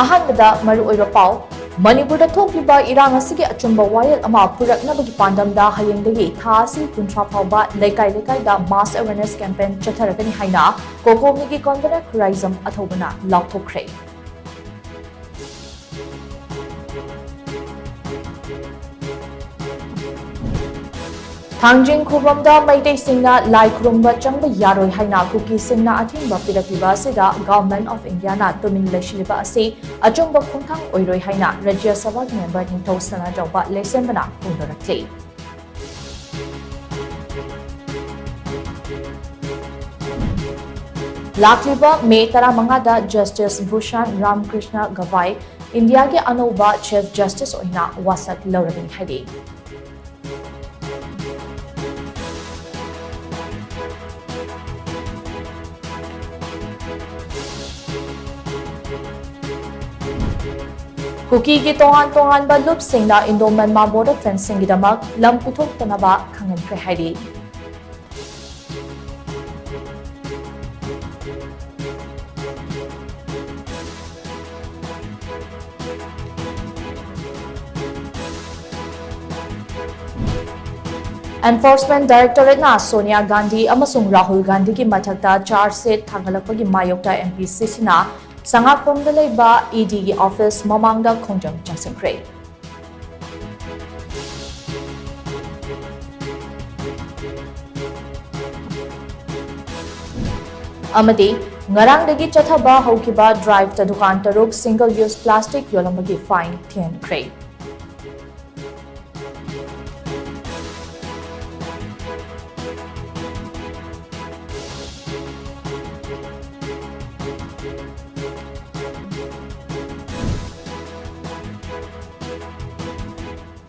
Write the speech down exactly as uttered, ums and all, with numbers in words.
ꯑꯍꯥꯟꯕꯗ ꯃꯔꯨꯑꯣꯏꯕ ꯄꯥꯎ, ꯃꯅꯤꯄꯨꯔꯗ ꯊꯣꯛꯂꯤꯕ ꯏꯔꯥꯡ ꯑꯁꯤꯒꯤ ꯑꯆꯨꯝꯕ ꯋꯥꯌꯦꯜ ꯑꯃ ꯄꯨꯔꯛꯅꯕꯒꯤ ꯄꯥꯟꯗꯝꯗ ꯍꯌꯦꯡꯗꯒꯤ ꯊꯥ ꯑꯁꯤ ꯀꯨꯟꯊ꯭ꯔꯥ ꯐꯥꯎꯕ ꯂꯩꯀꯥꯏ ꯂꯩꯀꯥꯏꯗ mass awareness campaign ꯆꯠꯊꯔꯒꯅꯤ ꯍꯥꯏꯅ COCOMI ꯒꯤ convener ꯈꯨꯔꯥꯏꯖꯝ ꯑꯊꯧꯕꯅ ꯂꯥꯎꯊꯣꯛꯈ꯭ꯔꯦ꯫ ꯊꯥꯡꯖꯤꯡ ꯈꯨꯕꯝꯗ ꯃꯩꯇꯩꯁꯤꯡꯅ ꯂꯥꯏ ꯈꯨꯔꯨꯝꯕ ꯆꯪꯕ ꯌꯥꯔꯣꯏ ꯍꯥꯏꯅ ꯀꯨꯀꯤꯁꯤꯡꯅ ꯑꯊꯤꯡꯕ ꯄꯤꯔꯛꯂꯤꯕ ꯑꯁꯤꯗ Government of India ꯅ ꯇꯨꯃꯤꯟ ꯂꯩꯁꯤꯜꯂꯤꯕ ꯑꯁꯤ ꯑꯆꯨꯝꯕ ꯈꯣꯡꯊꯥꯡ ꯑꯣꯏꯔꯣꯏ ꯍꯥꯏꯅ ꯔꯥꯖ꯭ꯌ ꯁꯚꯥꯒꯤ member ꯅꯤꯡꯊꯧ ꯁꯅꯥꯖꯥꯎꯕ ꯂꯩꯁꯦꯝꯕꯅ ꯐꯣꯡꯗꯣꯔꯛꯂꯤ꯫ ꯂꯥꯛꯂꯤꯕ ꯃꯦ ꯇꯔꯥꯃꯉꯥꯗ Justice ꯚꯨꯁꯥꯟ ꯔꯥꯝꯀ꯭ꯔꯤꯁꯅ ꯒꯚꯥꯏ ꯏꯟꯗꯤꯌꯥꯒꯤ ꯑꯅꯧꯕ Chief Justice ꯑꯣꯏꯅ ꯋꯥꯁꯛ ꯂꯧꯔꯒꯅꯤ ꯍꯥꯏꯔꯤ꯫ ꯀꯨꯀꯤꯒꯤ ꯇꯣꯉꯥꯟ ꯇꯣꯉꯥꯟꯕ ꯂꯨꯞꯁꯤꯡꯅ Indo-Myanmar border fence ꯁꯤꯡꯒꯤꯗꯃꯛ ꯂꯝ ꯄꯤꯊꯣꯛꯇꯅꯕ ꯈꯪꯍꯟꯈ꯭ꯔꯦ ꯍꯥꯏꯔꯤ꯫ Enforcement Directorate ꯅ ꯁꯣꯅꯤꯌꯥ ꯒꯥꯟꯙꯤ ꯑꯃꯁꯨꯡ ꯔꯥꯍꯨꯜ ꯒꯥꯟꯙꯤꯒꯤ ꯃꯊꯛꯇ charge sheet ꯊꯥꯡꯒꯠꯂꯛꯄꯒꯤ ꯃꯥꯌꯣꯛꯇ MPCC ꯅ ꯁꯉꯥꯛꯄꯝꯗ ꯂꯩꯕ ED ꯒꯤ office ꯃꯃꯥꯡꯗ ꯈꯣꯡꯖꯪ ꯆꯪꯁꯤꯟꯈ꯭ꯔꯦ꯫ ꯑꯃꯗꯤ ꯉꯔꯥꯡꯗꯒꯤ ꯆꯠꯊꯕ ꯍꯧꯈꯤꯕ drive ꯇ ꯗꯨꯀꯥꯟ ꯇꯔꯨꯛ single use plastic ꯌꯣꯜꯂꯝꯕꯒꯤ fine ꯊꯤꯍꯟꯈ꯭ꯔꯦ꯫